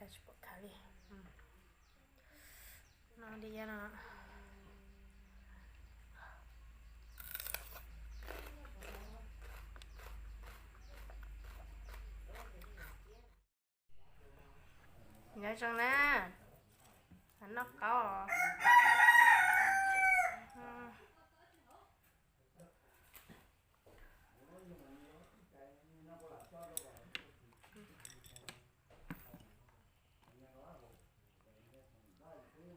Tsis pom khav li. No li no. Nyob zoo na, noj qaub.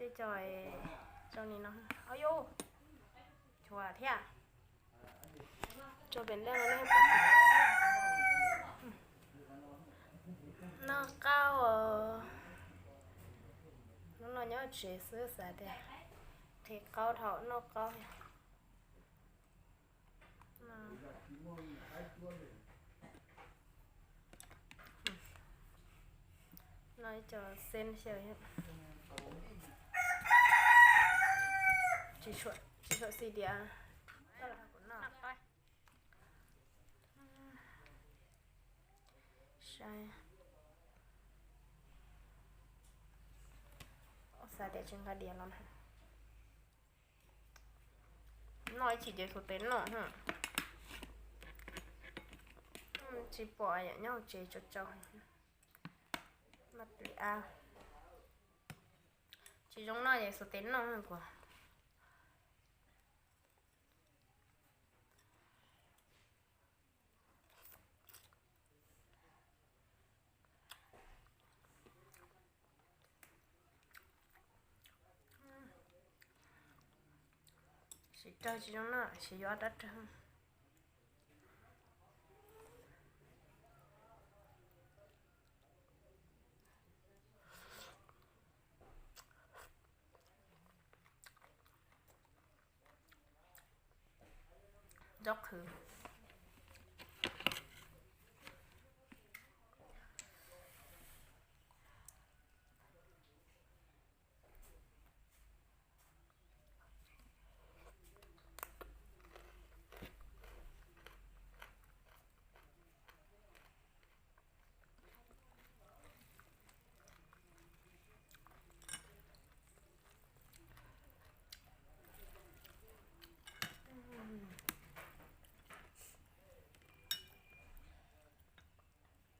Tej co zoo li no. Au yus, chua thiab. Tso pem ntej no nej pom. Noj qaub os. Hnub no nyob tsev xwb xav tias qhib qaub dhau noj qaub. No ib co xeeb xyaw, tsis tshua xis tias. Saib, xav tias tsis nqa diav los na. Noj ib chim ces xuas tes noj. Tsis pom yam nyob hauv tsev tsau tsau. Noj plis ab. Tsis zoo noj ces xuas tes noj kuv. Siv rawg tsis zoo noj, siv yuav dab rawg. Zaub qhwv.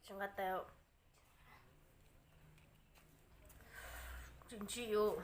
Tsis nqa tes, tsis ntsim yus.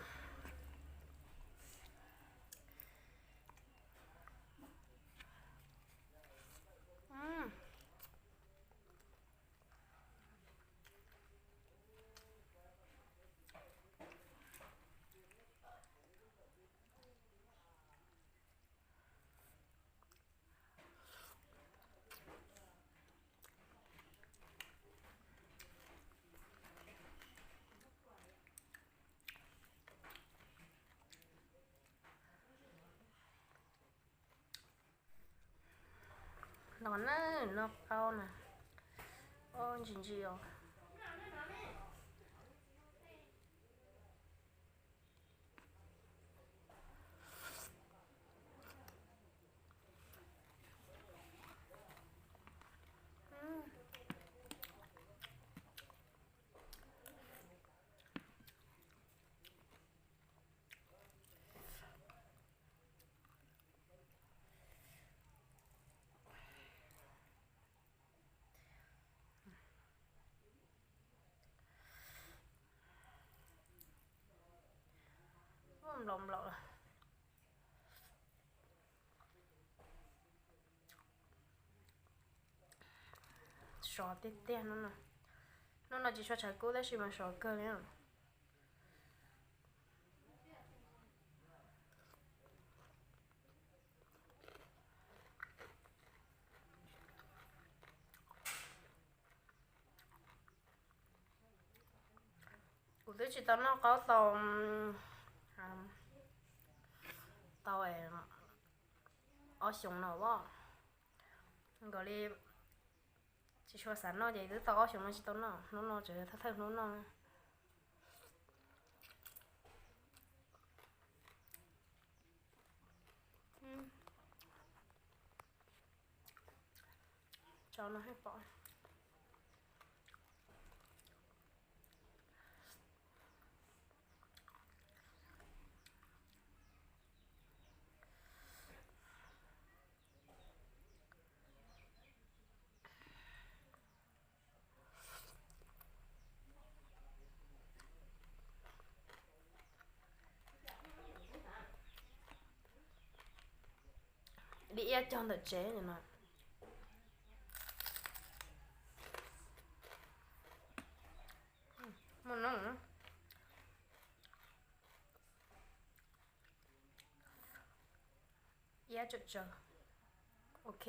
Los na, noj qaub na. Ob ntsis ntsis os. Nplaum nplaum lawm. Sov tiag tiag hnub no. Hnub no tsis tshua tshav kub tab sis mas sov kawg li na. Kuv twb tsis tau noj qaub tau, tau ob xyoos no as. Nkaus li tsis tshua xav noj ces twb tau ob xyoos no tsis tau noj, hnub no tseem thawj thawj hnub noj. Tso no pom. Cog ntawm tsev no. Muaj no. Iab tsawm tsawv. Ok.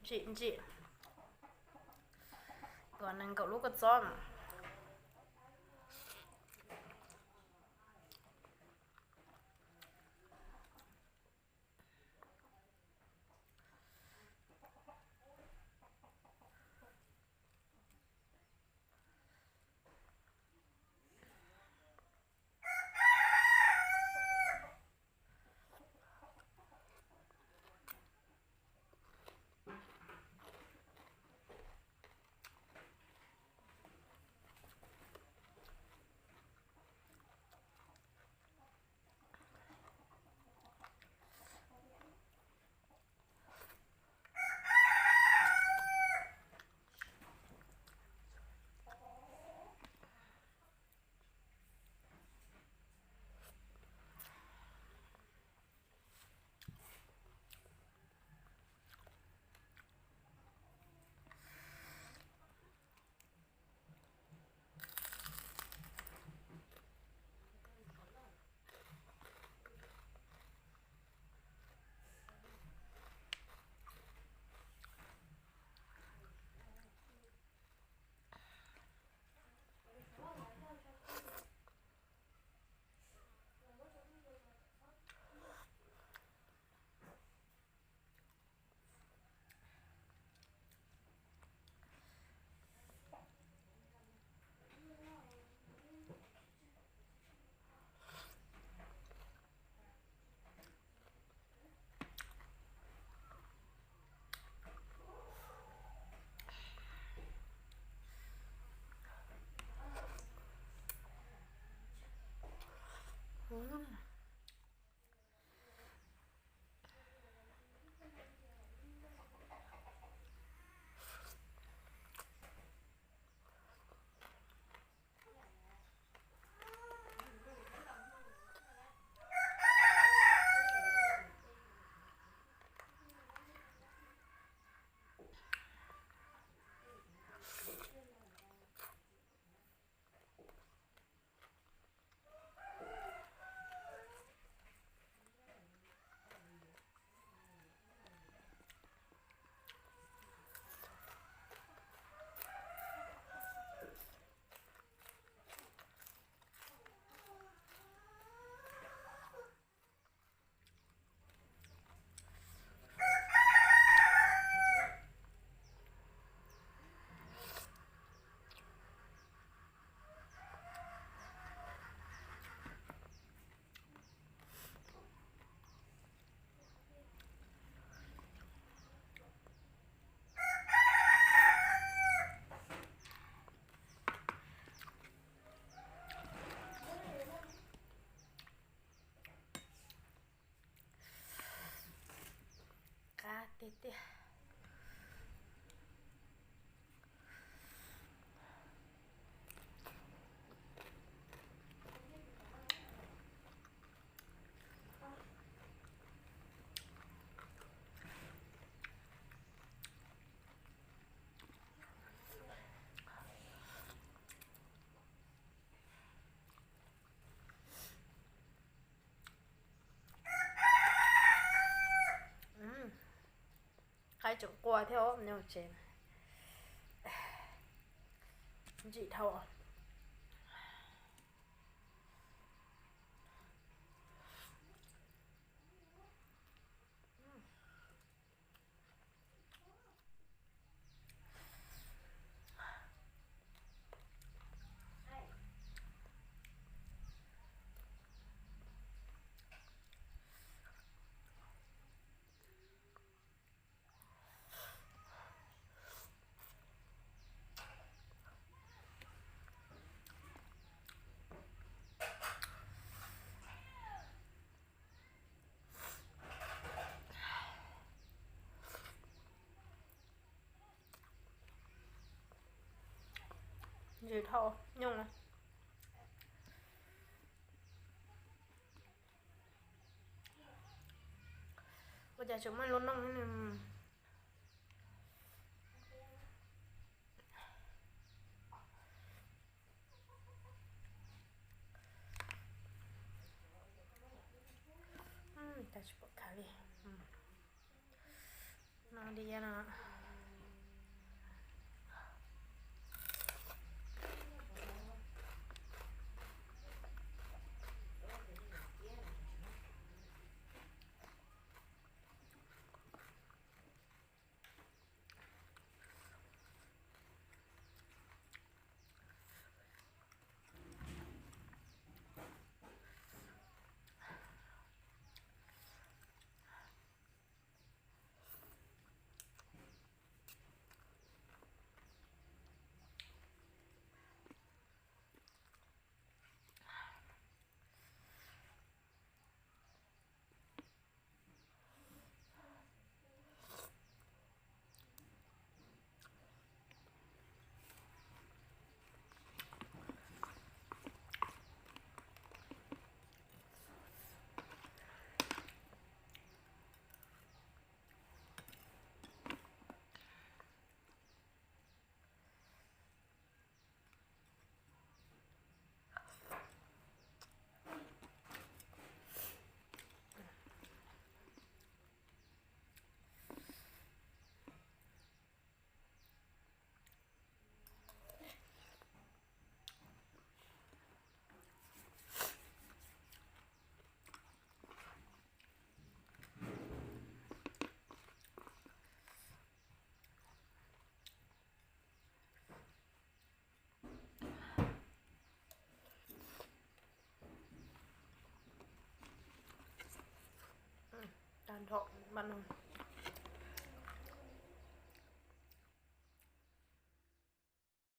Ntsim ntsim. Tuam nees nkaum lub kua txob no. Qab tiag tiag. Qaib tseem qua thiab os, nyob tsev ntsim dhau. Nws dhau nyooj na. Ua cas tseem muaj lub nooj ne. Tsis pom khav li. No li no. Tag nrho npaj no.